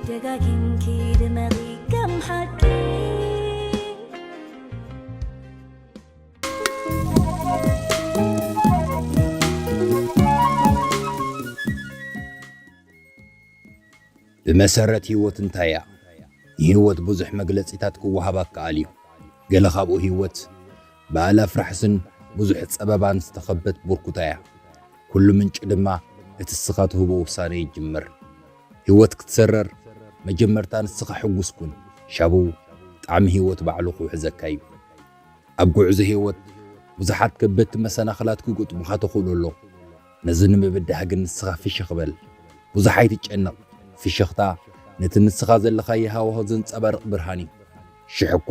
ደጋጊምኪ ድመቒ ከም ሓቂ። ብመሰረት ህይወት እንታይ እያ? ንህይወት ብዙሕ መግለጺታት ክወሃባ ክኣል እዩ። ገለ ካብኡ ህይወት ብኣላፍ ራሕስን ብዙሕ ጸበባን ዝተኸበት ቡርኩታ እያ። ኩሉ ምንጪ ድማ እቲ እስኻ ትህቦ ውሳነ ይጅምር። ህይወት ክትሰረር መጀመርታ ንስኻ ሕጉስ ኩን። ሻቡ ጣዕሚ ህይወት ባዕሉ ክውሕዘካ እዩ። ኣብ ጉዕዞ ህይወት ብዙሓት ከበድቲ መሰናኽላት ክግጥሙኻ ተኽእሉ ኣሎ። ነዚ ንምብዳህ ግን ንስኻ ፍሽኽ በል። ብዙሕ ኣይትጨነቕ። ፍሽኽታ ነቲ ንስኻ ዘለኻዮ ሃዋህው ዘንጸባርቕ ብርሃን እዩ። ሽሕ እኳ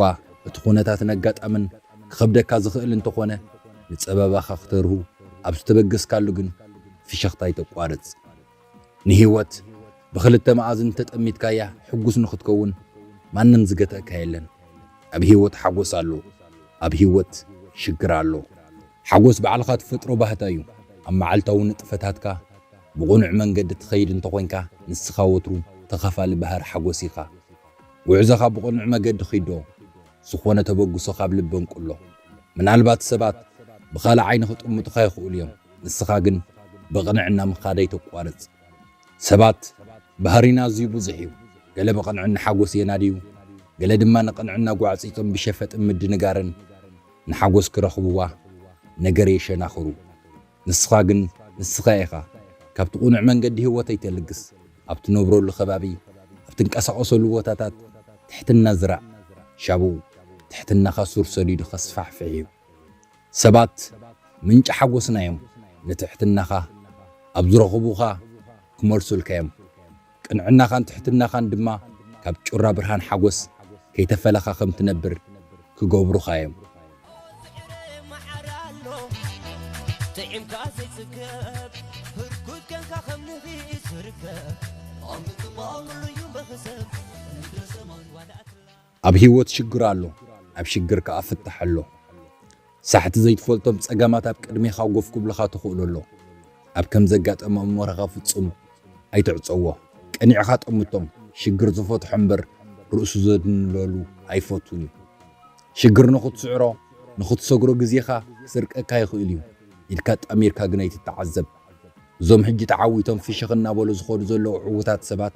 እቲ ኩነታትን ኣጋጣምን ክኸብደካ ዝኽእል እንተኾነ፣ ንጸበባኻ ክተርሁ ኣብ ዝተበገስካሉ ግን ፍሽኽታ ኣይተቋርጽ። ንህይወት ብኽልተ መኣዝን እንተጠሚትካያ ሕጉስ ንኽትከውን ማንም ዝገትኣካ የለን። ኣብ ህይወት ሓጎስ ኣሎ፣ ኣብ ህይወት ሽግር ኣሎ። ሓጎስ ባዕልኻ ትፈጥሮ ባህታ እዩ። ኣብ መዓልታዊ ንጥፈታትካ ብቕኑዕ መንገዲ ትኸይድ እንተኾይንካ ንስኻ ወትሩ ተኻፋሊ ባህር ሓጎስ ኢኻ። ጉዕዞኻ ብቕኑዕ መገዲ ኺዶ፣ ዝኾነ ተበግሶ ካብ ልቢ ኣንቅሎ። ምናልባት ሰባት ብኻልእ ዓይኒ ክጥምቱኻ ይኽእሉ እዮም፣ ንስኻ ግን ብቕንዕና ምኻድ ኣይተቋርጽ። ሰባት ባህሪና ኣዝዩ ብዙሕ እዩ። ገለ ብቕንዕና ሓጎስ የናድዩ፣ ገለ ድማ ንቕንዕና ጓዕጺጾም ብሸፈጥን ምድንጋርን ንሓጎስ ክረኽብዋ ነገር የሸናኽሩ። ንስኻ ግን ንስኻ ኢኻ። ካብቲ ቅኑዕ መንገዲ ህይወት ኣይተልግስ። ኣብ ትነብረሉ ከባቢ፣ ኣብ ትንቀሳቐሰሉ ቦታታት ትሕትና ዝራእ። ሻቡ ትሕትናኻ ሱር ሰዲዱ ከስፋሕፍሕ እዩ። ሰባት ምንጪ ሓጎስና እዮም። ንትሕትናኻ ኣብ ዝረኽቡኻ ክመልሱልካ እዮም። ቅንዕናኻን ትሕትናኻን ድማ ካብ ጩራ ብርሃን ሓጎስ ከይተፈለኻ ከም ትነብር ክገብሩኻ እዮም። ኣብ ህይወት ሽግር ኣሎ፣ ኣብ ሽግር ከኣ ፍታሕ ኣሎ። ሳሕቲ ዘይትፈልጦም ጸገማት ኣብ ቅድሜኻ ጎፍ ክብሉኻ ተኽእሎ ኣሎ። ኣብ ከም ዘጋጠመ እሞረኻ ፍጹም ኣይትዕጸዎ። ቀኒዕኻ ጠምቶም፣ ሽግር ዝፈትሖ እምበር ርእሱ ዘድንለሉ ኣይፈቱን እዩ። ሽግር ንኽትስዕሮ፣ ንኽትሰግሮ ግዜኻ ክስርቀካ ይኽእል እዩ። ኢድካ ጣሚርካ ግን ኣይትተዓዘብ። እዞም ሕጂ ተዓዊቶም ፍሽኽ እናበሉ ዝኸዱ ዘለዉ ዕዉታት ሰባት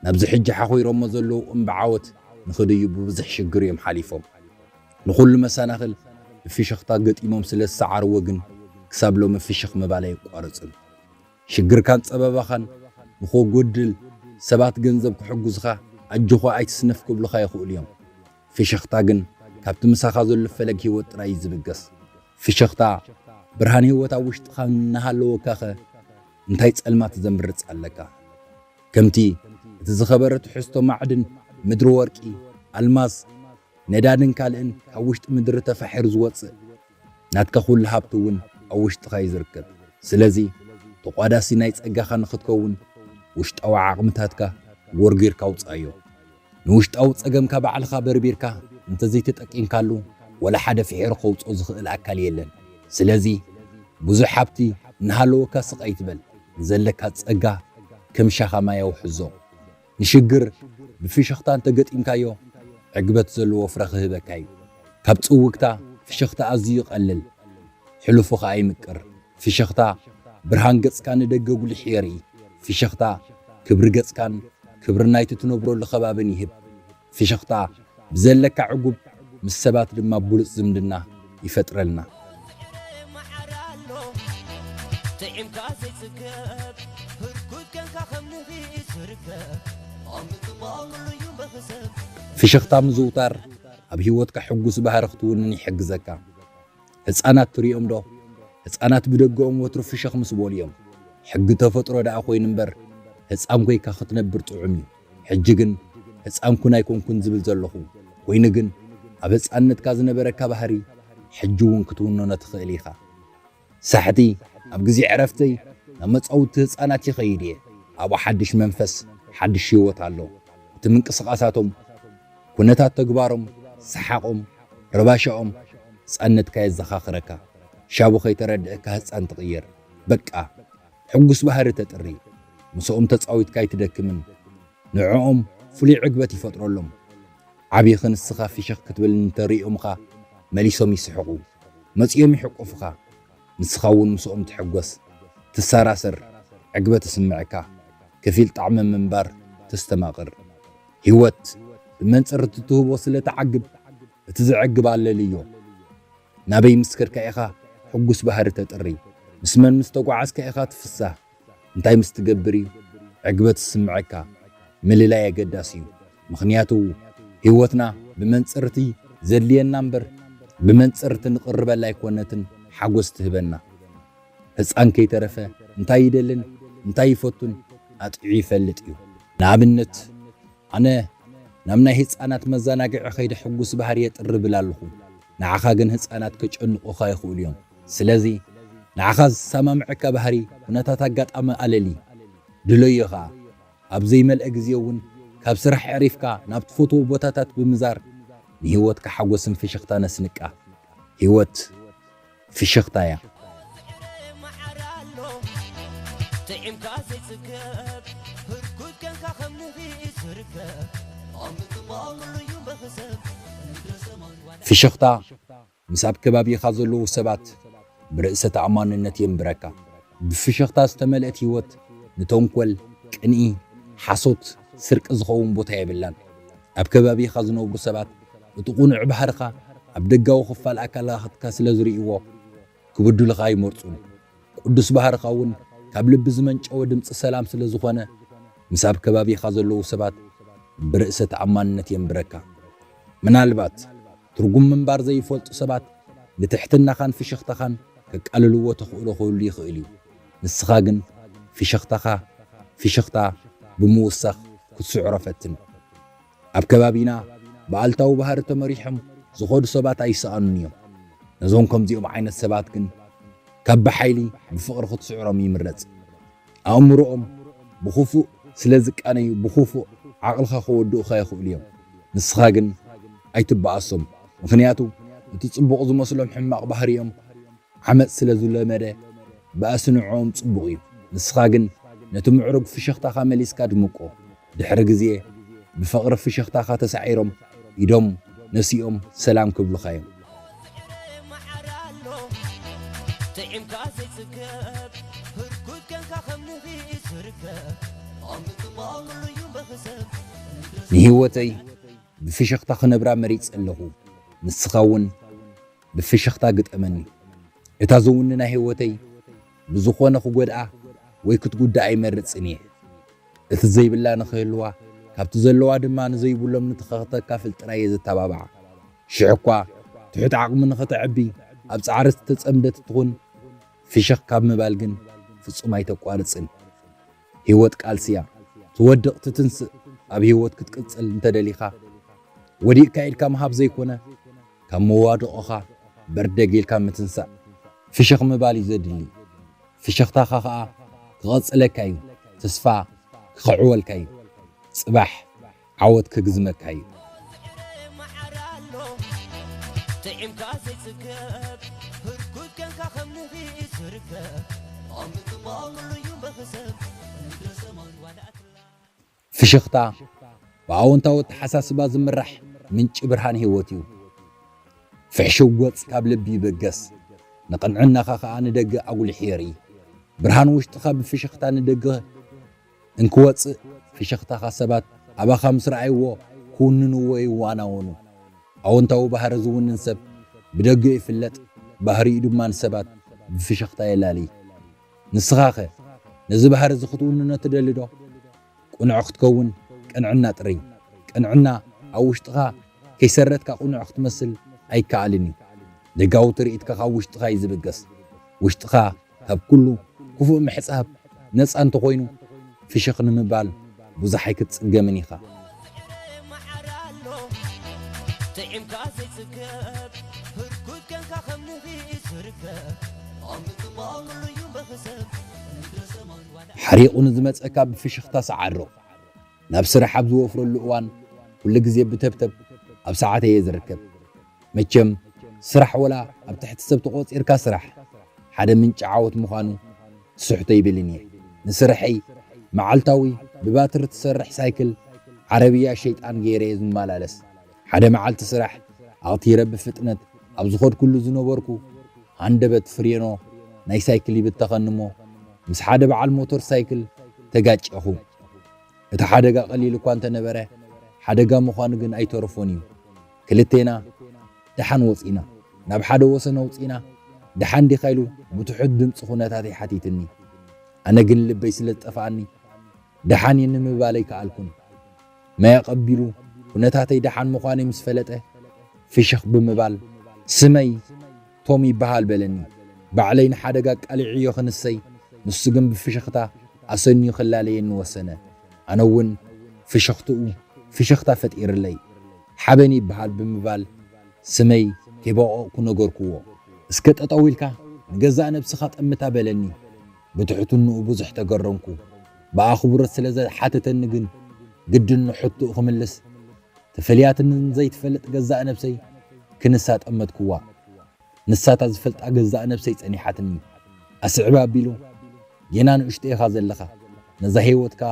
ናብዚ ሕጂ ሓኾይሮሞ ዘለዉ እምቢ ዓወት ንኽድዩ ብብዙሕ ሽግር እዮም ሓሊፎም። ንኹሉ መሰናኽል ብፍሽኽታ ገጢሞም ስለ ዝሰዓርዎ ግን ክሳብ ሎሚ ፍሽኽ ምባል ኣየቋረጹን። ሽግርካን ጸበባኻን ንኸጎድል ሰባት ገንዘብ ክሕጉዝኻ ኣጆኻ ኣይትስነፍ ክብሉኻ ይኽእሉ እዮም። ፍሽኽታ ግን ካብቲ ምሳኻ ዘሎ ፈለግ ህይወት ጥራይ እዩ ዝብገስ። ፍሽኽታ ብርሃን ህይወት ኣብ ውሽጥኻ እናሃለወካኸ እንታይ ጸልማት ዘምርጽ ኣለካ? ከምቲ እቲ ዝኸበረ ትሕዝቶ ማዕድን ምድሪ ወርቂ፣ ኣልማዝ፣ ነዳድን ካልእን ካብ ውሽጢ ምድሪ ተፋሒሩ ዝወጽእ፣ ናትካ ኩሉ ሃብቲ እውን ኣብ ውሽጥኻ እዩ ዝርከብ። ስለዚ ተቋዳሲ ናይ ጸጋኻ ንኽትከውን ውሽጣዊ ዓቕምታትካ ጎርጊርካ ኣውጽኣዮ። ንውሽጣዊ ጸገምካ ባዕልኻ በርቢርካ እንተዘይተጠቂምካሉ፣ ወላ ሓደ ፍሒሩ ከውጽኦ ዝኽእል ኣካል የለን። ስለዚ ብዙሕ ሃብቲ እናሃለወካ ስቕ ኣይትበል። ንዘለካ ጸጋ ከም ሻኻ ማይ ኣውሕዞ። ንሽግር ብፍሽኽታ እንተገጢምካዮ፣ ዕግበት ዘለዎ ፍረ ክህበካ እዩ። ካብ ጽውግታ ፍሽኽታ ኣዝዩ ይቐልል፣ ሕሉፉ ኸኣ ይምቅር። ፍሽኽታ ብርሃን ገጽካ ንደገ ጉሊሕ የርኢ። ፍሽኽታ ክብሪ ገጽካን ክብሪ ናይቲ ትነብረሉ ከባብን ይህብ። ፍሽኽታ ብዘለካ ዕጉብ፣ ምስ ሰባት ድማ ብሉጽ ዝምድና ይፈጥረልና። ፍሽኽታ ምዝውታር ኣብ ህይወትካ ሕጉስ ባህሪ ክትውንን ይሕግዘካ። ህጻናት ትሪኦም ዶ? ህጻናት ብደገኦም ወትሩ ፍሽኽ ምስ በሉ እዮም። ሕጊ ተፈጥሮ ደኣ ኮይኑ እምበር፣ ህጻን ኮይካ ክትነብር ጥዑም እዩ። ሕጂ ግን ህጻን ኩን ኣይኮንኩን ዝብል ዘለኹ። ኮይኑ ግን ኣብ ህጻንነትካ ዝነበረካ ባህሪ ሕጂ እውን ክትውንኖ ትኽእል ኢኻ። ሳሕቲ ኣብ ግዜ ዕረፍተይ ናብ መጻውቲ ህጻናት ይኸይድ እየ። ኣብኡ ሓድሽ መንፈስ፣ ሓድሽ ህይወት ኣሎ። እቲ ምንቅስቓሳቶም፣ ኩነታት ተግባሮም፣ ሰሓቖም፣ ረባሻኦም ህጻንነትካ የዘኻኽረካ። ሻቡ ከይተረድእካ ህጻን ትቕየር። በቃ ሕጉስ ባህሪ ተጥሪ። ምስኦም ተጻዊትካ ኣይትደክምን። ንዕኦም ፍሉይ ዕግበት ይፈጥረሎም። ዓቢኺ ንስኻ ፍሽኽ ክትብል እንተርእዮምኻ መሊሶም ይስሕቑ፣ መጺኦም ይሕቁፍኻ። ንስኻ እውን ምስኦም ትሕጎስ፣ ትሰራሰር፣ ዕግበት ይስምዐካ። ከፊል ጣዕመ ምንባር ተስተማቕር። ህይወት ብመንጽር እቲ ትህቦ ስለ ትዓግብ፣ እቲ ዘዕግብ ኣለልዮ። ናበይ ምስ ከድካ ኢኻ ሕጉስ ባህሪ ተጥሪ? ምስ መን ምስ ተጓዓዝካ ኢኻ ትፍሳህ? እንታይ ምስ ትገብር እዩ ዕግበት ዝስምዐካ? ምልላይ ኣገዳሲ እዩ። ምኽንያቱ ህይወትና ብመንጽር እቲ ዘድልየና እምበር ብመንጽር እቲ ንቕርበላ ኣይኮነትን ሓጎስ ትህበና። ህጻን ከይተረፈ እንታይ ይደልን እንታይ ይፈቱን ኣጥዕዩ ይፈልጥ እዩ። ንኣብነት ኣነ ናብ ናይ ህጻናት መዘናግዒ ከይደ ሕጉስ ባህሪ የጥሪ ብል ኣለኹ። ንዓኻ ግን ህጻናት ከጨንቑኻ ይኽእሉ እዮም። ስለዚ ንዓኻ ዝሰማምዐካ ባህሪ፣ ኩነታት፣ ኣጋጣሚ ኣለሊ። ድለዮ ኸኣ። ኣብ ዘይመልአ ግዜ እውን ካብ ስራሕ ኣዕሪፍካ ናብ ትፈትዎ ቦታታት ብምዛር ንህይወትካ ሓጎስን ፍሽኽታን ኣስንቃ። ህይወት ፍሽኽታ እያ። ፍሽኽታ ምስ ኣብ ከባቢኻ ዘለዉ ሰባት ብርእሰ ተኣማንነት የንብረካ። ብፍሽኽታ ዝተመልአት ህይወት ንተንኮል፣ ቅንኢ፣ ሓሶት፣ ስርቂ ዝኸውን ቦታ የብላን። ኣብ ከባቢኻ ዝነብሩ ሰባት እቲ ቁኑዕ ባህርኻ ኣብ ደጋዊ ክፋል ኣካላትካ ስለ ዝርእይዎ ክብድሉኻ ኣይመርጹን። ቅዱስ ባህርኻ እውን ካብ ልቢ ዝመንጨወ ድምፂ ሰላም ስለ ዝኾነ ምስ ኣብ ከባቢኻ ዘለዉ ሰባት ብርእሰ ተኣማንነት የንብረካ። ምናልባት ትርጉም ምንባር ዘይፈልጡ ሰባት ንትሕትናኻን ፍሽኽታኻን ከቃልልዎ ተኽእሎ ክህሉ ይኽእል እዩ። ንስኻ ግን ፍሽኽታኻ ፍሽኽታ ብምውሳኽ ክትስዕሮ ፈትን። ኣብ ከባቢና ብኣልታዊ ባህሪ ተመሪሖም ዝኸዱ ሰባት ኣይሰኣኑን እዮም። ነዞም ከምዚኦም ዓይነት ሰባት ግን ካብ ብሓይሊ ብፍቕሪ ክትስዕሮም ይምረጽ። ኣእምሮኦም ብኽፉእ ስለ ዝቃነዩ ብኽፉእ ዓቕልኻ ከወድኡኻ ይኽእሉ እዮም። ንስኻ ግን ኣይትበኣሶም። ምኽንያቱ እቲ ጽቡቕ ዝመስሎም ሕማቕ ባህሪኦም ዓመጽ ስለ ዝለመደ ባእሲ ንዕኦም ጽቡቕ እዩ። ንስኻ ግን ነቲ ምዕሩግ ፍሽኽታኻ መሊስካ ድምቆ። ድሕሪ ግዜ ብፍቕሪ ፍሽኽታኻ ተሳዒሮም ኢዶም ነሲኦም ሰላም ክብሉኻ እዮም። ንህይወተይ ብፍሽኽታ ክነብራ መሪጸ ኣለኹ። ንስኻ እውን ብፍሽኽታ ግጠመኒ። እታ ዝውንና ህይወተይ ብዝኾነ ክጎድኣ ወይ ክትጉዳእ ኣይመርጽን እየ። እቲ ዘይብላ ንኽህልዋ፣ ካብቲ ዘለዋ ድማ ንዘይብሎም ንተኸተካፍል ጥራይ እየ ዘተባብዓ። ሽሕ እኳ ትሑት ዓቕሚ ንኸተዕቢ ኣብ ጻዕሪ ዝተጸምደት ትኹን፣ ፍሽኽ ካብ ምባል ግን ፍጹም ኣይተቋርጽን። ህይወት ቃልሲ እያ። ትወድቕ ትትንስእ። ኣብ ህይወት ክትቅጽል እንተደሊኻ፣ ወዲቕካ ኢድካ ምሃብ ዘይኮነ፣ ካብ መዋድቖኻ በርደግ ኢልካ ምትንሳእ፣ ፍሽኽ ምባል እዩ ዘድሊ። ፍሽኽታኻ ኸኣ ክቐጽለካ እዩ። ተስፋ ክኽዕወልካ እዩ። ጽባሕ ዓወት ክግዝመካ እዩ። ፍሽኽታ ብኣወንታዊ ኣተሓሳስባ ዝምራሕ ምንጪ ብርሃን ህይወት እዩ። ፍሕሽው ገጽ ካብ ልቢ ይብገስ፣ ንቕንዕናኻ ኸኣ ንደገ ኣጉሊሑ የርኢ። ብርሃን ውሽጥኻ ብፍሽኽታ ንደገ እንክወጽእ፣ ፍሽኽታኻ ሰባት ኣባኻ ምስ ረኣይዎ ክውንንዎ ይዋናወኑ። ኣወንታዊ ባህሪ ዝውንን ሰብ ብደገ ይፍለጥ፣ ባህሪኡ ድማ ንሰባት ብፍሽኽታ የላሊ። ንስኻኸ ነዚ ባህሪ እዚ ክትውንኖ ትደሊ ዶ? ቅኑዕ ክትከውን ቅንዕና ጥሪ። ቅንዕና ኣብ ውሽጥኻ ከይሰረትካ ቅኑዕ ክትመስል ኣይከኣልን እዩ። ደጋዊ ትርኢትካ ካብ ውሽጥኻ እዩ ዝብገስ። ውሽጥኻ ካብ ኩሉ ክፉእ ምሕጻብ ነጻ እንተኾይኑ፣ ፍሽኽ ንምባል ብዙሕ ኣይክትጽገምን ኢኻ። ሓሪቑ ንዝመጸካ ብፍሽኽታ ሰዓሮ። ናብ ስራሕ ኣብ ዝወፍረሉ እዋን ኩሉ ግዜ ብተብተብ ኣብ ሰዓተይ እየ ዝርከብ። መቸም ስራሕ ወላ ኣብ ትሕቲ ሰብ ተቖጺርካ ስራሕ ሓደ ምንጪ ዓወት ምዃኑ ትስሕቶ ይብልን እየ። ንስርሐይ መዓልታዊ ብባትሪ ትሰርሕ ሳይክል ዓረብያ ሸይጣን ገይረ እየ ዝመላለስ። ሓደ መዓልቲ ስራሕ ኣቕቲረ ብፍጥነት ኣብ ዝኸድኩሉ ዝነበርኩ ሃንደበት ፍሬኖ ናይ ሳይክል ይብተኸኒ እሞ ምስ ሓደ በዓል ሞተር ሳይክል ተጋጨኹ። እቲ ሓደጋ ቀሊል እኳ እንተነበረ ሓደጋ ምዃኑ ግን ኣይተረፎን እዩ። ክልቴና ደሓን ወፂና ናብ ሓደ ወሰን ኣውፂና ደሓን ዲኻ ኢሉ ብትሑት ድምፂ ኩነታተይ ሓቲትኒ። ኣነ ግን ልበይ ስለ ዝጠፍኣኒ ደሓን እየ ንምባል ኣይከኣልኩን። ማይ ኣቐቢሉ ኩነታተይ ደሓን ምዃነይ ምስ ፈለጠ ፍሽኽ ብምባል ስመይ ቶም ይበሃል በለኒ። ባዕለይ ንሓደጋ ኣቃሊዐዮ ክንሰይ ንሱ ግን ብፍሽኽታ ኣሰንዩ ክላለየኒ ወሰነ። ኣነ እውን ፍሽኽትኡ ፍሽኽታ ፈጢርለይ። ሓበን ይበሃል ብምባል ስመይ ከይበቐቕኩ ነገርኩዎ። እስከ ጠጠው ኢልካ ንገዛእ ነብስኻ ጠምታ በለኒ። ብትሕትንኡ ብዙሕ ተገረምኩ። ብኣኽብሮት ስለ ዝሓተተኒ ግን ግድን ንሕቶኡ ክምልስ ተፈልያትኒ ንዘይትፈልጥ ገዛእ ነብሰይ ክንሳ ጠመትኩዋ። ንሳታ ዝፈልጣ ገዛእ ነብሰይ ጸኒሓትኒ። ኣስዕብ ኣቢሉ ጌና ንእሽቶ ኢኻ ዘለኻ፣ ነዛ ህይወትካ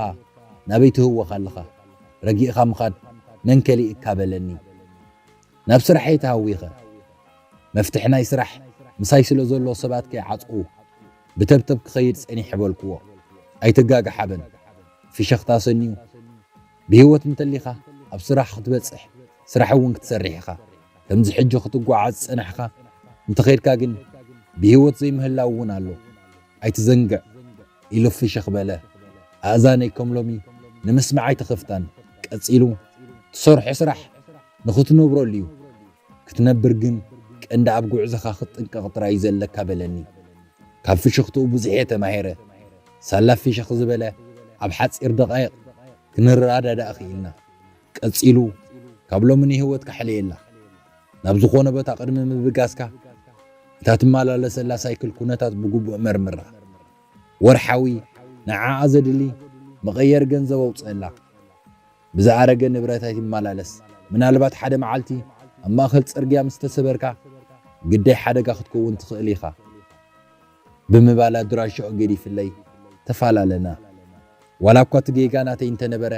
ናበይ ትህወኻ ኣለኻ? ረጊእኻ ምኻድ መን ከሊእካ በለኒ። ናብ ስራሕ እየ ተሃዊኸ። መፍትሒ ናይ ስራሕ ምሳይ ስለ ዘሎ ሰባት ከይዓጽቑ ብተብተብ ክኸይድ ጸኒሐ በልክዎ። ኣይትጋገ ሓበን። ፍሽኽታ ሰንዩ ብህይወት እንተሊኻ ኣብ ስራሕ ክትበጽሕ ስራሕ እውን ክትሰርሕ ኢኻ። ከምዚ ሕጂ ክትጓዓዝ ዝጸናሕካ እንተኸይድካ ግን ብህይወት ዘይምህላው እውን ኣሎ። ኣይትዘንግዕ ኢሉ ፍሽኽ በለ። ኣእዛነይ ከም ሎሚ ንምስማዕ ኣይተኸፍታን። ቀጺሉ ትሰርሖ ስራሕ ንኽትነብረሉ እዩ። ክትነብር ግን ቀንዲ ኣብ ጉዕዞኻ ክትጥንቀቕ ጥራይ እዩ ዘለካ በለኒ። ካብ ፍሽኽትኡ ብዙሕ እየ ተማሂረ። ሳላ ፍሽኽ ዝበለ ኣብ ሓጺር ደቓይቕ ክንረዳዳእ ክኢልና። ቀጺሉ ካብ ሎሚ ንህይወትካ ሕለየላ። ናብ ዝኾነ ቦታ ቅድሚ ምብጋስካ እታ ትመላለሰላ ሳይክል ኩነታት ብግቡእ መርምራ። ወርሓዊ ንዓኣ ዘድሊ መቐየሪ ገንዘብ ኣውፅእላ። ብዝኣረገ ንብረት ኣይትመላለስ። ምናልባት ሓደ መዓልቲ ኣብ ማእኸል ፅርግያ ምስ ተሰበርካ ግዳይ ሓደጋ ክትከውን ትኽእል ኢኻ ብምባል ኣድራሻኡ ገዲፍለይ ተፈላለና። ዋላ እኳ እቲ ጌጋ ናተይ እንተነበረ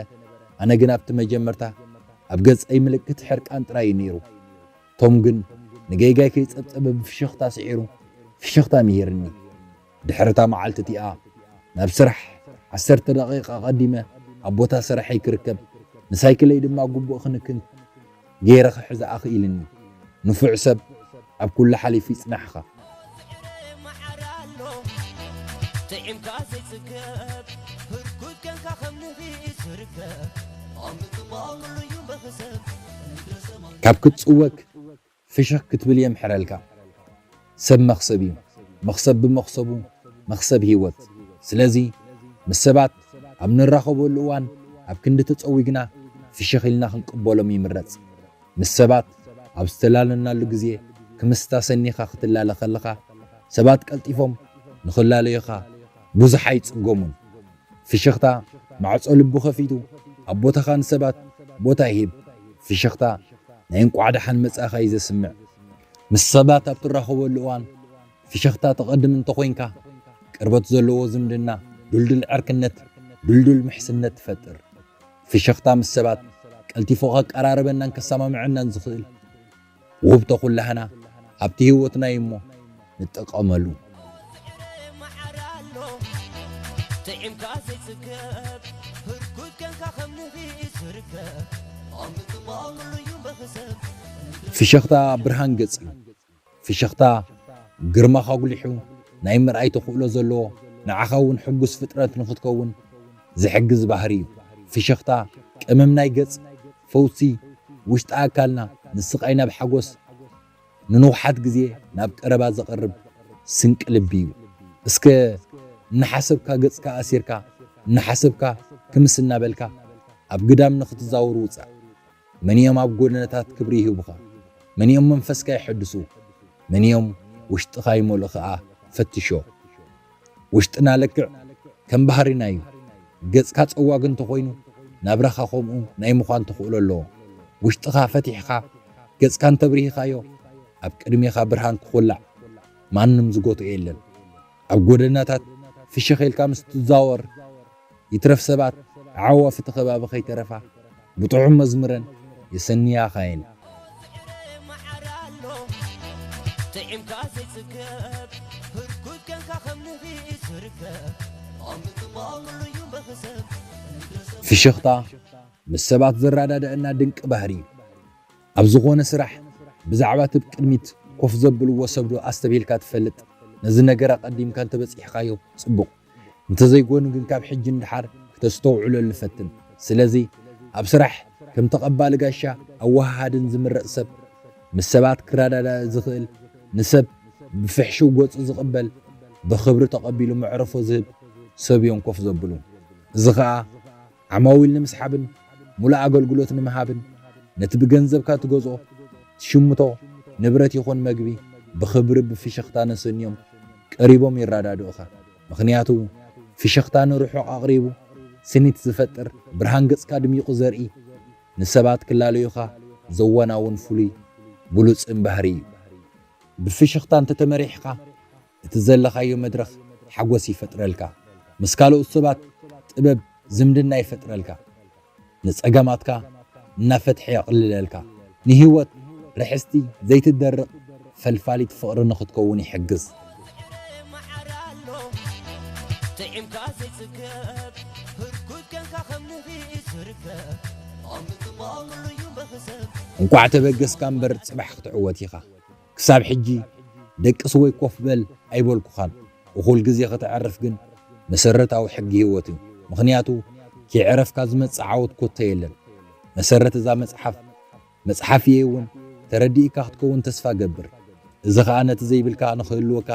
ኣነ ግን ኣብቲ መጀመርታ ኣብ ገፀይ ምልክት ሕርቃን ጥራይ እዩ ነይሩ። ቶም ግን ንጌጋይ ከይጸብጸበ ብፍሽኽታ ስዒሩ ፍሽኽታ ምሂርኒ። ድሕሪ እታ መዓልቲ እቲኣ ናብ ስራሕ ዓሰርተ ደቂቃ ቀዲመ ኣብ ቦታ ስራሐይ ክርከብ ንሳይክለይ ድማ ግቡእ ክንክን ገይረ ክሕዝኣ ክኢልኒ። ንፉዕ ሰብ ኣብ ኩሉ ሓሊፉ ይጽናሕኻ። ካብ ክትጽወክ ፍሽኽ ክትብል የምሕረልካ። ሰብ መኽሰብ እዩ። መኽሰብ ብመኽሰቡ መኽሰብ ህይወት። ስለዚ ምስ ሰባት ኣብ ንራኸበሉ እዋን ኣብ ክንዲ ተጸዊግና ፍሽኽ ኢልና ክንቅበሎም ይምረጽ። ምስ ሰባት ኣብ ዝተላለናሉ ግዜ ክምስታ ሰኒኻ ክትላለ ከለኻ ሰባት ቀልጢፎም ንኽላለዩኻ ብዙሕ ኣይጽገሙን። ፍሽኽታ ማዕጾ ልቢ ከፊቱ ኣብ ቦታኻ ንሰባት ቦታ ይህብ። ፍሽኽታ ናይ እንቋዕ ደሓን መጻእኻ እዩ ዘስምዕ። ምስ ሰባት ኣብ ትራኸበሉ እዋን ፍሽኽታ ተቐድም እንተኾይንካ ቅርበት ዘለዎ ዝምድና፣ ድልዱል ዕርክነት፣ ድልዱል ምሕስነት ትፈጥር። ፍሽኽታ ምስ ሰባት ቀልጢፉ ከቀራርበናን ከሰማምዐናን ዝኽእል ውህብቶ ኩላህና ኣብቲ ህይወትና እዩ እሞ ንጠቐመሉ። ፍሽኽታ ብርሃን ገጽ እዩ። ፍሽኽታ ግርማኻ ኣጉሊሑ ናይ ምርኣይ ተኽእሎ ዘለዎ ንዓኻ እውን ሕጉስ ፍጥረት ንኽትከውን ዝሕግዝ ባህሪ እዩ። ፍሽኽታ ቀመም ናይ ገጽ ፈውሲ ውሽጢ ኣካልና ንስቓይ ናብ ሓጎስ ንንውሓት ግዜ ናብ ቀረባ ዘቕርብ ስንቂ ልቢ እዩ። እስከ እናሓሰብካ ገጽካ ኣሲርካ እናሓሰብካ ክምስ እናበልካ ኣብ ግዳም ንኽትዛወር ውጻእ። መን እዮም ኣብ ጎደናታት ክብሪ ይህቡኻ? መን እዮም መንፈስካ የሐድሱ? መን እዮም ውሽጥኻ ይመልኡ ከኣ ፈትሾ። ውሽጥና ልክዕ ከም ባህሪና እዩ። ገጽካ ጸዋግ እንተኾይኑ ናብራኻ ከምኡ ናይ ምዃን ተኽእሎ ኣለዎ። ውሽጥኻ ፈቲሕኻ ገጽካ እንተብሪሂኻዮ ኣብ ቅድሜኻ ብርሃን ክኹላዕ ማንም ዝጎትኦ የለን። ኣብ ጎደናታት ፍሽኽ ኢልካ ምስ ትዛወር ይትረፍ ሰባት ኣዕዋፍ እቲ ከባቢ ከይተረፋ ብጥዑም መዝሙረን የሰንያኻ እየን። ፍሽኽታ ምስ ሰባት ዘረዳድኣና ድንቂ ባህሪ እዩ። ኣብ ዝኾነ ስራሕ ብዛዕባ እቲ ብቅድሚት ኮፍ ዘብልዎ ሰብ ዶ ኣስተብሂልካ ትፈልጥ? ነዚ ነገር ኣቐዲምካ እንተበጺሕካዮ ጽቡቕ፣ እንተዘይኮኑ ግን ካብ ሕጂ ንድሓር ክተስተውዕለሉ ፈትን። ስለዚ ኣብ ስራሕ ከም ተቐባሊ ጋሻ ኣወሃሃድን ዝምረጽ ሰብ፣ ምስ ሰባት ክረዳዳእ ዝኽእል፣ ንሰብ ብፍሕሽው ገጹ ዝቕበል፣ ብኽብሪ ተቐቢሉ መዕረፎ ዝህብ ሰብ እዮም ኮፍ ዘብሉ። እዚ ኸኣ ዓማዊል ንምስሓብን ሙሉእ ኣገልግሎት ንምሃብን ነቲ ብገንዘብካ ትገዝኦ ትሽምቶ ንብረት ይኹን መግቢ ብኽብሪ ብፍሽኽታ ነሰንዮም ቀሪቦም ይረዳድኡኻ። ምኽንያቱ ፍሽኽታ ንርሑቕ ኣቕሪቡ ስኒት ዝፈጥር ብርሃን ገጽካ ድሚቑ ዘርኢ ንሰባት ክላለዩኻ ዘወናውን ፍሉይ ብሉጽን ባህሪ እዩ። ብፍሽኽታ እንተተመሪሕኻ እቲ ዘለኻዮ መድረኽ ሓጎስ ይፈጥረልካ። ምስ ካልኦት ሰባት ጥበብ ዝምድና ይፈጥረልካ። ንጸገማትካ እናፈትሐ የቕልለልካ። ንህይወት ርሕስቲ ዘይትደርቕ ፈልፋሊት ፍቕሪ ንኽትከውን ይሕግዝ። እንቋዕ ተበገስካ እምበር ጽባሕ ክትዕወት ኢኻ። ክሳብ ሕጂ ደቅስ ወይ ኮፍ በል ኣይበልኩኻን። እኹል ግዜ ከተዕርፍ ግን መሰረታዊ ሕጊ ህይወት እዩ። ምኽንያቱ ከይዕረፍካ ዝመጽእ ዓወት ኮቶ የለን። መሰረት እዛ መጽሓፍ መጽሓፍ እየ እውን ተረዲእካ ክትከውን ተስፋ ገብር። እዚ ኸኣ ነቲ ዘይብልካ ንኽህልወካ፣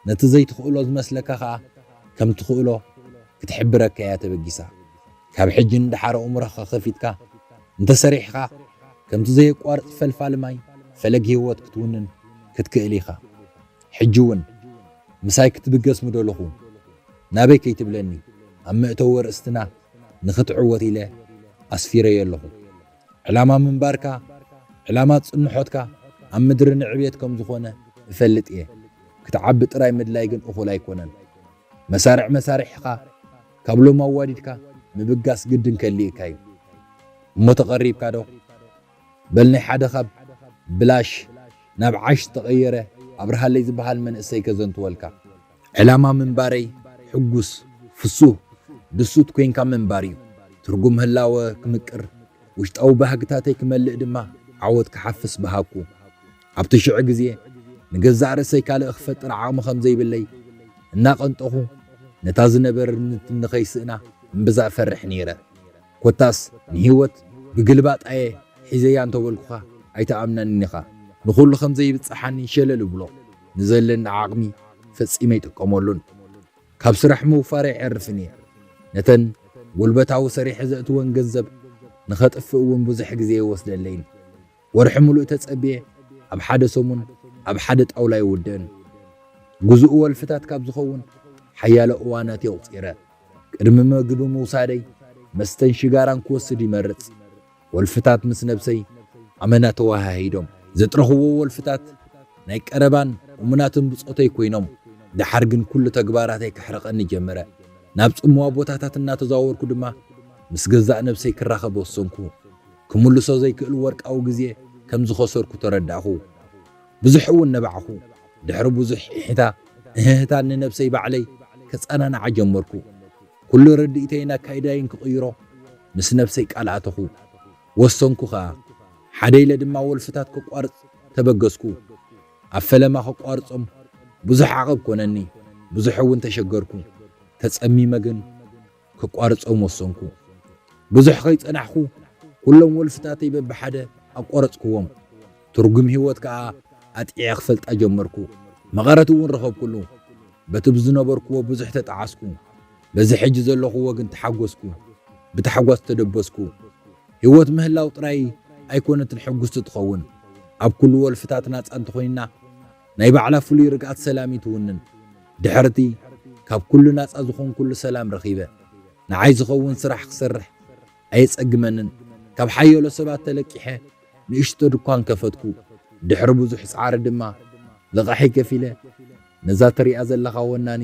ነቲ ዘይትኽእሎ ዝመስለካ ኸኣ ከም ትኽእሎ ክትሕብረካ እያ ተበጊሳ። ካብ ሕጂ ንደሓር ኣእምሮኻ ከፊትካ እንተሰሪሕኻ፣ ከምቲ ዘየቋርጽ ፈልፋሊ ማይ ፈለግ ህይወት ክትውንን ክትክእል ኢኻ። ሕጂ እውን ምሳይ ክትብገስ ምደለኹ፣ ናበይ ከይትብለኒ፣ ኣብ መእተዊ ኣርእስትና ንኽትዕወት ኢለ ኣስፊረዮ ኣለኹ። ዕላማ ምንባርካ፣ ዕላማ ጽንሖትካ ኣብ ምድሪ ንዕቤት ከም ዝኾነ እፈልጥ እየ። ክትዓቢ ጥራይ ምድላይ ግን እኹል ኣይኮነን። መሳርዕ መሳርሕኻ ካብ ሎም ኣዋዲድካ ምብጋስ ግድን ከድልየካ እዩ። እሞ ተቐሪብካ ዶ? በል ናይ ሓደ ካብ ብላሽ ናብ ዓሽ ዝተቐየረ ኣብርሃለይ ዝበሃል መንእሰይ ከዘንትወልካ። ዕላማ ምንባረይ ሕጉስ፣ ፍሱህ፣ ድሱት ኮይንካ ምንባር እዩ። ትርጉም ህላወ ክምቅር፣ ውሽጣዊ ባህግታተይ ክመልእ ድማ ዓወት ክሓፍስ በሃግኩ። ኣብቲ ሽዑ ግዜ ንገዛእ ርእሰይ ካልእ ክፈጥር ዓቕሚ ከም ዘይብለይ እናቐንጠኹ፣ ነታ ዝነበረትኒ ከይስእና እምብዛ እፈርሕ ነይረ። ኮታስ ንህይወት ብግልባጣ'የ ሒዘያ እንተበልኩኻ ኣይትኣምነንን ኢኻ። ንኹሉ ከም ዘይብጽሓኒ ሸለል እብሎ። ንዘለኒ ዓቕሚ ፈጺመ ኣይጥቀመሉን። ካብ ስራሕ ምውፋር ኣይዐርፍን እየ። ነተን ጉልበታዊ ሰሪሐ ዘእትወን ገንዘብ ንኸጥፍእ እውን ብዙሕ ግዜ ይወስደለይን። ወርሒ ምሉእ ተጸብየ ኣብ ሓደ ሰሙን ኣብ ሓደ ጣውላ ይውድእን። ግዙእ ወልፍታት ካብ ዝኸውን ሓያሎ እዋናት የቑጺረ። ቅድሚ መግቢ ምውሳደይ መስተን ሽጋራን ክወስድ ይመርጽ። ወልፍታት ምስ ነብሰይ ኣመና ተወሃሂዶም። ዘጥረኽዎ ወልፍታት ናይ ቀረባን እሙናትን ብጾተይ ኮይኖም፣ ደሓር ግን ኩሉ ተግባራተይ ከሕርቐኒ ጀመረ። ናብ ጽምዋ ቦታታት እናተዛወርኩ ድማ ምስ ገዛእ ነብሰይ ክራኸብ ወሰንኩ። ክምልሶ ዘይክእል ወርቃዊ ግዜ ከም ዝኸሰርኩ ተረዳእኹ። ብዙሕ እውን ነባዕኹ። ድሕሪ ብዙሕ ኢሕታ እህህታን ንነብሰይ ባዕለይ ከጸናንዓ ጀመርኩ። ኩሉ ርድኢተይን ኣካይዳይን ክቕይሮ ምስ ነብሰይ ቃል ኣተኹ። ወሰንኩ ኸኣ። ሓደ ኢለ ድማ ወልፍታት ከቋርጽ ተበገስኩ። ኣብ ፈለማ ከቋርጾም ብዙሕ ዓቐብ ኮነኒ። ብዙሕ እውን ተሸገርኩ። ተጸሚመ ግን ከቋርጾም ወሰንኩ። ብዙሕ ከይጸናሕኩ ኩሎም ወልፍታተይ በብሓደ ኣቋረጽኩዎም። ትርጉም ህይወት ከኣ ኣጥዒዐ ክፈልጣ ጀመርኩ። መቐረት እውን ረኸብኩሉ። በቲ ብዝነበርኩዎ ብዙሕ ተጠዓስኩ። በዚ ሕጂ ዘለኹዎ ግን ተሓጎስኩ። ብታሕጓስ ተደበስኩ። ህይወት ምህላው ጥራይ ኣይኮነትን ሕጉስቲ ትኸውን። ኣብ ኩሉ ወልፍታት ናጻ እንተኾይንና ናይ ባዕላ ፍሉይ ርግኣት ሰላም እዩ ትውንን። ድሕርቲ ካብ ኩሉ ናጻ ዝኾንኩሉ ሰላም ረኺበ። ንዓይ ዝኸውን ስራሕ ክሰርሕ ኣየጸግመንን። ካብ ሓየሎ ሰባት ተለቂሐ ንእሽቶ ድኳን ከፈትኩ። ድሕሪ ብዙሕ ጻዕሪ ድማ ልቓሐይ ከፊለ ነዛ ትሪኣ ዘለኻ ወናኒ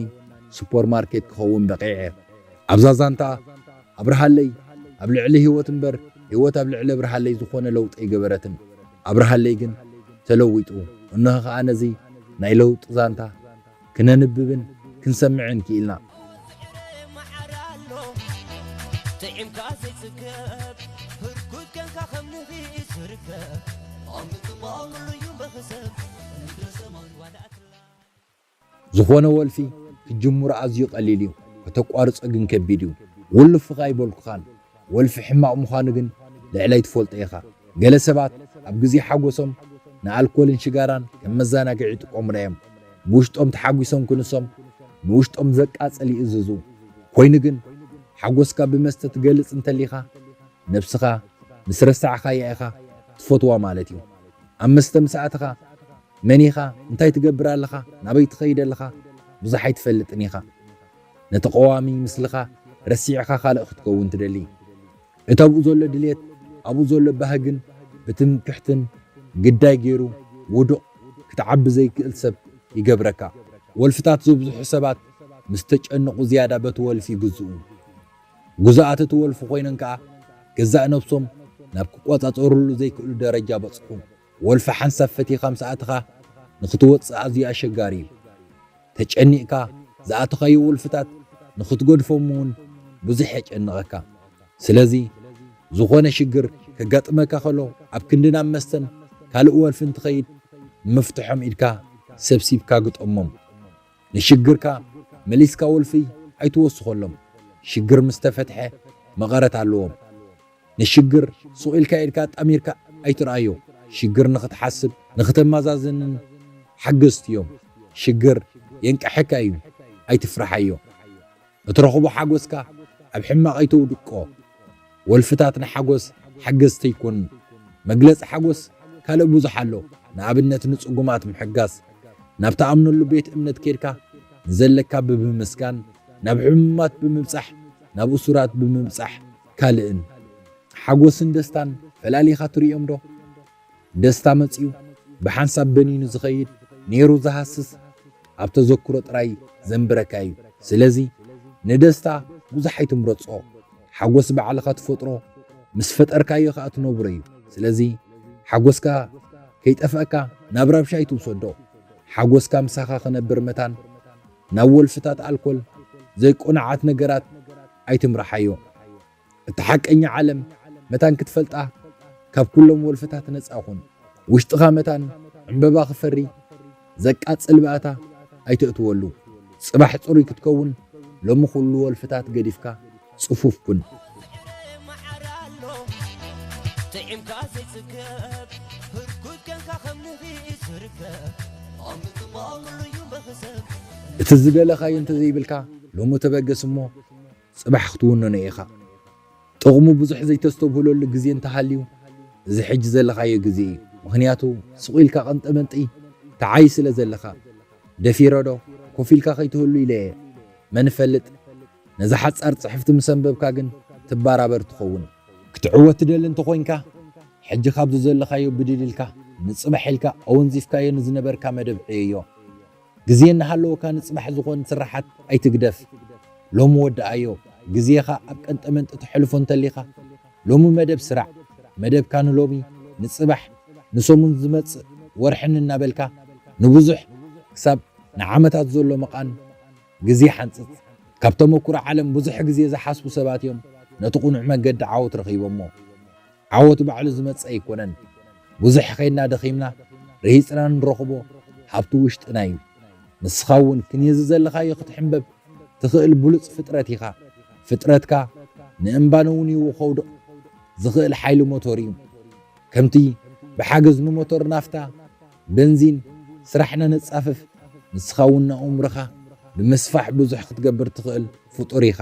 ሱፐርማርኬት ክኸውን በቒዐ። ኣብዛ ዛንታ ኣብርሃለይ ኣብ ልዕሊ ህይወት እምበር ህይወት ኣብ ልዕሊ ኣብርሃለይ ዝኾነ ለውጢ ኣይገበረትን። ኣብርሃለይ ግን ተለዊጡ። እነሆ ኸኣ ነዚ ናይ ለውጢ ዛንታ ክነንብብን ክንሰምዕን ክኢልና። ዝኾነ ወልፊ ክጅምሮ ኣዝዩ ቀሊል እዩ፣ ከተቋርጾ ግን ከቢድ እዩ። ውልፍኻ ኣይበልኩኻን፣ ወልፊ ሕማቕ ምዃኑ ግን ልዕለይ ትፈልጦ ኢኻ። ገለ ሰባት ኣብ ግዜ ሓጎሶም ንኣልኮልን ሽጋራን ከም መዘናግዒ ይጥቀሙላ እዮም። ብውሽጦም ተሓጒሶም ክንሶም ንውሽጦም ዘቃጽል ይእዝዙ። ኮይኑ ግን ሓጎስካ ብመስተ ትገልጽ እንተሊኻ ነብስኻ ምስ ረሳዕኻያ ኢኻ ትፈትዋ ማለት እዩ። ኣብ መስተ ምስ ኣተኻ መን ኢኻ? እንታይ ትገብር ኣለኻ? ናበይ ትኸይድ ኣለኻ? ብዙሕ ኣይትፈልጥን ኢኻ። ነቲ ቀዋሚ ምስልኻ ረሲዕኻ ካልእ ክትከውን ትደሊ። እቲ ኣብኡ ዘሎ ድሌት ኣብኡ ዘሎ ባህግን ብትምክሕትን ግዳይ ገይሩ ውዱቕ ክትዓቢ ዘይክእል ሰብ ይገብረካ። ወልፍታት ዘብዝሑ ሰባት ምስ ተጨነቑ ዝያዳ በቲ ወልፊ ይግዝኡ። ግዙኣት እቲ ወልፊ ኮይኖም ከኣ ገዛእ ነብሶም ናብ ክቆጻጸሩሉ ዘይክእሉ ደረጃ በጽሑ። ወልፊ ሓንሳብ ፈቲኻ ምስ ኣተኻ ንኽትወጽእ ኣዝዩ ኣሸጋሪ እዩ። ተጨኒቕካ ዝኣተኻዮ ወልፍታት ንኽትገድፎም እውን ብዙሕ የጨንቐካ። ስለዚ ዝኾነ ሽግር ከጋጥመካ ከሎ ኣብ ክንዲ ናብ መስተን ካልእ ወልፍን ትኸይድ ንምፍትሖም ኢድካ ሰብሲብካ ግጠሞም። ንሽግርካ መሊስካ ወልፊ ኣይትወስኸሎም። ሽግር ምስ ተፈትሐ መቐረት ኣለዎም። ንሽግር ሱቕ ኢልካ ኢድካ ኣጣሚርካ ኣይትርኣዮ። ሽግር ንኽትሓስብ ንኽተመዛዝንን ሓገዝቲ እዮም። ሽግር የንቅሐካ እዩ፣ ኣይትፍርሓዮ። እትረኽቦ ሓጎስካ ኣብ ሕማቕ ኣይተውድቆ። ወልፍታት ንሓጎስ ሓገዝቲ ኣይኮኑን። መግለጺ ሓጎስ ካልእ ብዙሕ ኣሎ። ንኣብነት ንጽጉማት ምሕጋዝ፣ ናብ ትኣምነሉ ቤት እምነት ኬድካ ንዘለካ ብምምስጋን፣ ናብ ሕሙማት ብምብጻሕ፣ ናብ እሱራት ብምብጻሕ ካልእን። ሓጎስን ደስታን ፈላሊኻ ትርእዮም ዶ? ደስታ መጺኡ ብሓንሳብ በኒኑ ዝኸይድ ነይሩ ዝሃስስ ኣብ ተዘክሮ ጥራይ ዘንብረካ እዩ። ስለዚ ንደስታ ብዙሕ ኣይትምረጾ። ሓጎስ ባዕልኻ ትፈጥሮ ምስ ፈጠርካዮ ከኣ ትነብሮ እዩ። ስለዚ ሓጎስካ ከይጠፍኣካ ናብ ራብሻ ኣይትውሰዶ። ሓጎስካ ምሳኻ ክነብር መታን ናብ ወልፍታት ኣልኮል ዘይቆናዓት ነገራት ኣይትምርሓዮ። እቲ ሓቀኛ ዓለም መታን ክትፈልጣ ካብ ኩሎም ወልፍታት ነጻ ኩን። ውሽጥኻ መታን ዕምበባ ክፈሪ ዘቃጽል ባእታ ኣይተእትወሉ። ጽባሕ ጽሩይ ክትከውን ሎሚ ኩሉ ወልፍታት ገዲፍካ ጽፉፍ ኩን። እቲ ዝደለኻዮ እንተዘይብልካ ሎሚ ተበገስ እሞ ጽባሕ ክትውንኖ ኢኻ። ጥቕሙ ብዙሕ ዘይተስተብህለሉ ግዜ እንተሃልዩ እዚ ሕጂ ዘለኻዮ ግዜ እዩ። ምኽንያቱ ስቕ ኢልካ ቀንጠመንጢ ተዓይ ስለ ዘለኻ። ደፊረ ዶ ኮፍ ኢልካ ከይትህሉ ኢለ እየ። መን ይፈልጥ ነዛ ሓጻር ጽሕፍቲ ምስ ኣንበብካ ግን ትባራበር ትኸውን። ክትዕወት ትደሊ እንተኾይንካ ሕጂ ካብዚ ዘለኻዮ ብድል ኢልካ ንጽባሕ ኢልካ ኣወንዚፍካዮ ንዝነበርካ መደብ ዕየዮ። ግዜ እናሃለወካ ንጽባሕ ዝኾን ስራሓት ኣይትግደፍ። ሎሚ ወድኣዮ። ግዜኻ ኣብ ቀንጠመንጢ ተሕልፎ እንተሊኻ ሎሚ መደብ ስራዕ። መደብካ ንሎሚ፣ ንጽባሕ፣ ንሰሙን ዝመጽእ ወርሕን እናበልካ ንብዙሕ ክሳብ ንዓመታት ዘሎ መቓን ግዜ ሓንጽጽ። ካብ ተመኩሮ ዓለም ብዙሕ ግዜ ዝሓስቡ ሰባት እዮም ነቲ ቅኑዕ መገዲ ዓወት ረኺቦሞ። ዓወት ባዕሉ ዝመጽእ ኣይኮነን። ብዙሕ ኸይድና ደኺምና ርሂጽና ንረኽቦ ሃብቲ ውሽጥና እዩ። ንስኻ እውን ክንየዚ ዘለኻዮ ክትሕንበብ ትኽእል ብሉጽ ፍጥረት ኢኻ። ፍጥረትካ ንእምባን እውን ይውኸውድቕ ዝኽእል ሓይሊ ሞቶር እዩ። ከምቲ ብሓገዝ ንሞቶር ናፍታ፣ በንዚን፣ ስራሕና ነጻፍፍ፣ ንስኻ እውን ንኣእምሮኻ ብምስፋሕ ብዙሕ ክትገብር ትኽእል ፍጡር ኢኻ።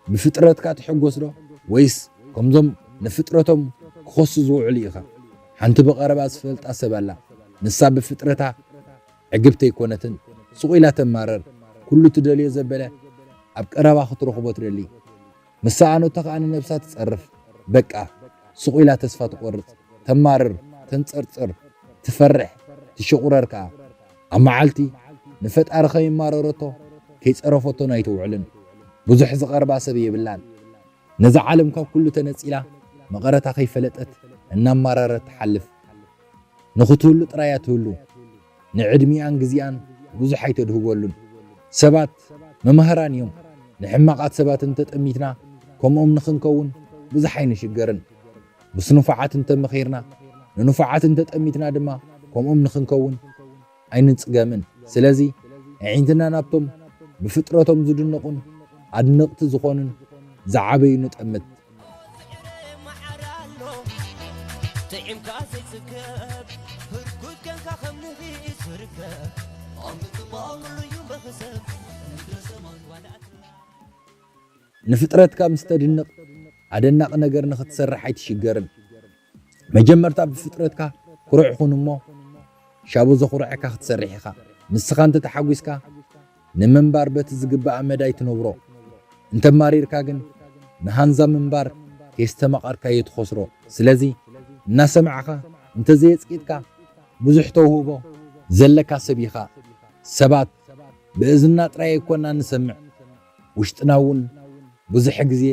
ብፍጥረትካ ትሕጎስ ዶ? ወይስ ከምዞም ንፍጥረቶም ክኸሱ ዝውዕሉ ኢኻ? ሓንቲ ብቐረባ ዝፈልጣ ሰብ ኣላ። ንሳ ብፍጥረታ ዕግብቲ ኣይኮነትን። ስቕ ኢላ ተማረር። ኩሉ ትደልዮ ዘበለ ኣብ ቀረባ ክትረኽቦ ትደሊ። ምስ ሰኣነቶ ከኣ ንነብሳ ትጸርፍ። በቃ፣ ስቕ ኢላ ተስፋ ትቖርጽ። ተማርር፣ ተንጸርጽር፣ ትፈርሕ፣ ትሸቑረር ከኣ። ኣብ መዓልቲ ንፈጣሪ ከይማረረቶ ከይጸረፈቶን ኣይትውዕልን። ብዙሕ ዝቐርባ ሰብ የብላን። ነዛ ዓለም ካብ ኩሉ ተነጺላ መቐረታ ከይፈለጠት እናማረረት ትሓልፍ። ንኽትህሉ ጥራይ እያ ትህሉ። ንዕድሚኣን ግዜኣን ብዙሕ ኣይተድህበሉን። ሰባት መማህራን እዮም። ንሕማቓት ሰባት እንተጠሚትና ከምኦም ንኽንከውን ብዙሕ ኣይንሽገርን። ምስ ንፉዓት እንተመኺርና ንንፉዓት እንተጠሚትና ድማ ከምኦም ንኽንከውን ኣይንጽገምን። ስለዚ ኣዒንትና ናብቶም ብፍጥረቶም ዝድነቑን ኣድነቕቲ ዝኾኑን ዝዓበዩ ንጠምት። ንፍጥረትካ ምስ ተድንቕ ኣደናቒ ነገር ንኽትሰርሕ ኣይትሽገርን። መጀመርታ ብፍጥረትካ ኩሩዕ ኩን እሞ ሻቡ ዘኹርዐካ ክትሰርሕ ኢኻ። ንስኻ እንተተሓጒስካ ንምንባር በቲ ዝግባእ መዳይ ትነብሮ። እንተማሪርካ ግን ንሃንዛ ምንባር ከየስተማቐርካዮ ትኸስሮ። ስለዚ እናሰማዕኻ እንተዘየጽቂጥካ ብዙሕ ተውህቦ ዘለካ ሰብ ኢኻ። ሰባት ብእዝንና ጥራይ ኣይኮና ንሰምዕ፣ ውሽጥና እውን ብዙሕ ግዜ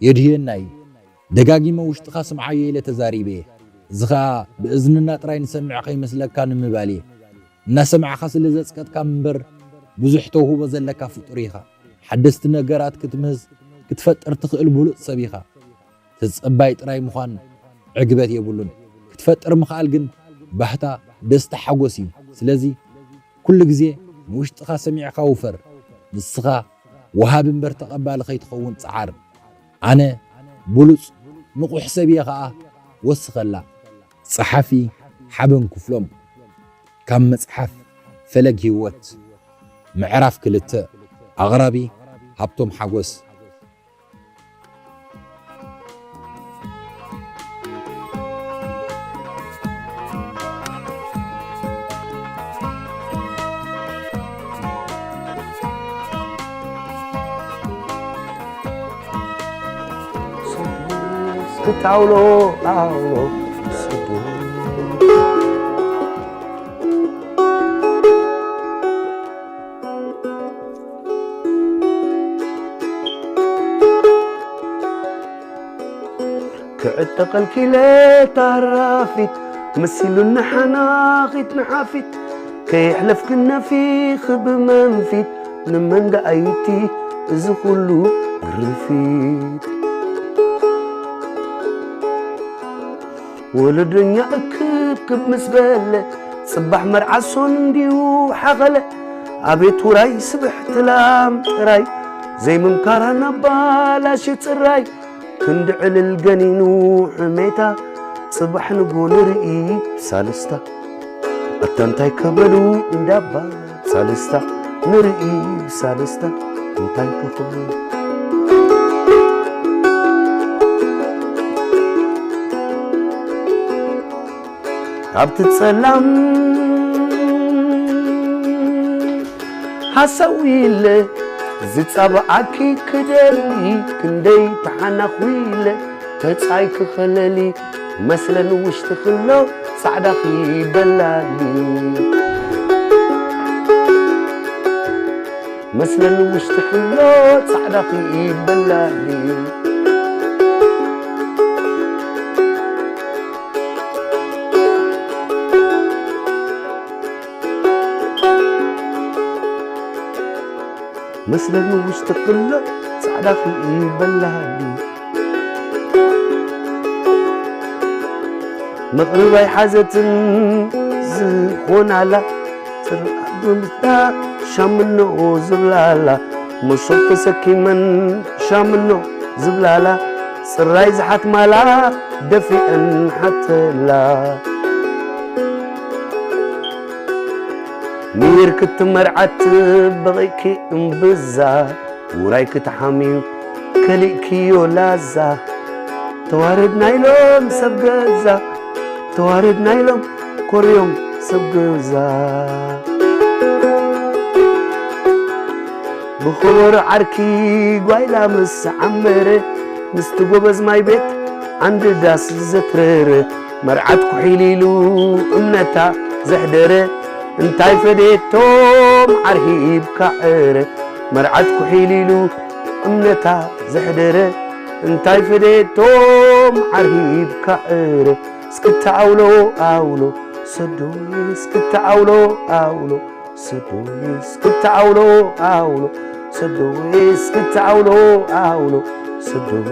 የድህየና እዩ። ደጋጊመ ውሽጥኻ ስምዓዮ ኢለ ተዛሪበ እየ። እዚ ኸኣ ብእዝንና ጥራይ ንሰምዕ ከይመስለካ ንምባል እየ። እናሰማዕኻ ስለ ዘጽቀጥካ እምበር ብዙሕ ተውህቦ ዘለካ ፍጡር ኢኻ። ሓደስቲ ነገራት ክትምህዝ ክትፈጥር ትኽእል ብሉጽ ሰብ ኢኻ። ተጸባይ ጥራይ ምዃን ዕግበት የብሉን። ክትፈጥር ምኽኣል ግን ባህታ፣ ደስታ፣ ሓጎስ እዩ። ስለዚ ኩሉ ግዜ ንውሽጥኻ ሰሚዕኻ ውፈር። ንስኻ ወሃቢ እምበር ተቐባሊ ከይትኸውን ጽዓር። ኣነ ብሉጽ ንቑሕ ሰብ እየ ኸኣ ወስኸላ። ጸሓፊ ሓበን ክፍሎም። ካብ መጽሓፍ ፈለግ ህይወት ምዕራፍ ክልተ። ኣቕራቢ ሃብቶም ሓጎስ። ክታውሎ ኣውሎ ስዱ ክዕጠቐልኪ ኢለ ታራፊት መሲሉኒ ሓናኺት ንሓፊት ከየሕለፍክን ነፊኺ ብመንፊት ንመን ደኣይቲ እዚ ኩሉ ግርፊት ወለደኛ እክብክብ ምስ በለ ጽባሕ መርዓ ሶን እንዲዩ ሓኸለ ኣቤት ውራይ ስብሕቲ ላም ጥራይ ዘይምምካራ ናባላሽ ጽራይ ክንዲ ዕልል ገኒኑ ሕሜታ ጽባሕ ንጎ ንርኢ ብሳልስታ ኣታ እንታይ ከበሉ እንዳባ ሳልስታ ንርኢ ብሳልስታ እንታይ ከኸብሉ ኣብቲ ጸላም ሓሳዊ ኢለ ዝጻብኣኪ ክደሊ ክንደይ ተሓናኹ ኢለ ተጻይ ክኸለሊ መስለን ውሽጢ ክሎ ጻዕዳኺ በላሊ መስለን ውሽጢ ክሎ ጻዕዳኺ በላሊ መስለኒ ውሽጢ ክሎ ጻዕዳ ክልኢ በላሃሊ መቕርብ ኣይሓዘትን ዝኾናላ ጽርዓት ብምታ ሻምኖ ዝብላላ መሶብ ተሰኪመን ሻምኖ ዝብላላ ጽራይ ዝሓትማላ ደፊአን ሓተላ ሚር ክትመርዓት በቒኪ እምብዛ ውራይ ክትሓምዩ ከሊእክዮ ላዛ ተዋረድ ናይሎም ሰብ ገዛ ተዋረድ ናይሎም ኮርዮም ሰብ ገዛ ብኸበሮ ዓርኪ ጓይላ ምስ ዓመረ ምስቲ ጎበዝ ማይ ቤት ዓንዲ ዳስ ዘትረረ መርዓት ኩሒል ኢሉ እምነታ ዘሕደረ እንታይ ፈዴቶም ዓርሂብካ ዕረ መርዓት ኩሒል ኢሉ እምነታ ዘሕደረ እንታይ ፈደቶ መዓር ሂብካ ዕረ እስክታ ኣውሎ ኣውሎ ሰዶይ እስክታ ኣውሎ ኣውሎ ሰዶይ እስክታ ኣውሎ ኣውሎ ሰዶይ እስክታ ኣውሎ ኣውሎ ሰዶይ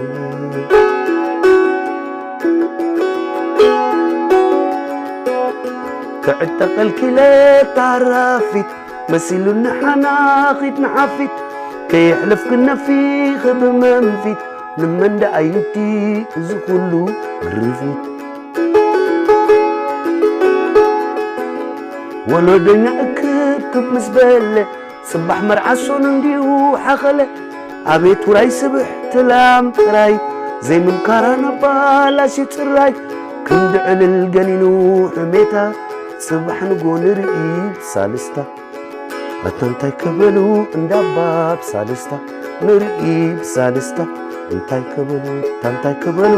ክዕጠቐልኪ ኢለ ታራፊት መሲሉኒ ሓናኺት ንሓፊት ከየሕለፍኪ ነፊኺ ብመንፊት ንመን ደኣ ይብቲ እዚ ኩሉ ግርፊት ወለዶኛ እክብክብ ምስ በለ ጽባሕ መርዓ ሶኑ እንዲዩ ሓኸለ ኣቤት ውራይ ስብሕቲ ላም ጥራይ ዘይምምካራ ነባላሽ ጽራይ ክንዲ ዕልል ገኒኑ ሕሜታ ጽባሕ ንጎ ንርኢ ብሳልስታ ኣታ እንታይ ክበሉ እንዳባ ብሳልስታ ንርኢ ብሳልስታ እንታይ ክበሉ እታ እንታይ ክበሉ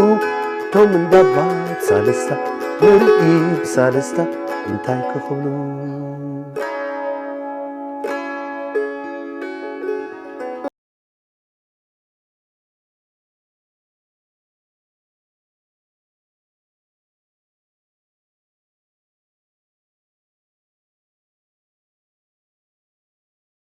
እቶም እንዳባ ብሳልስታ ንርኢ ብሳልስታ እንታይ ክኽብሉ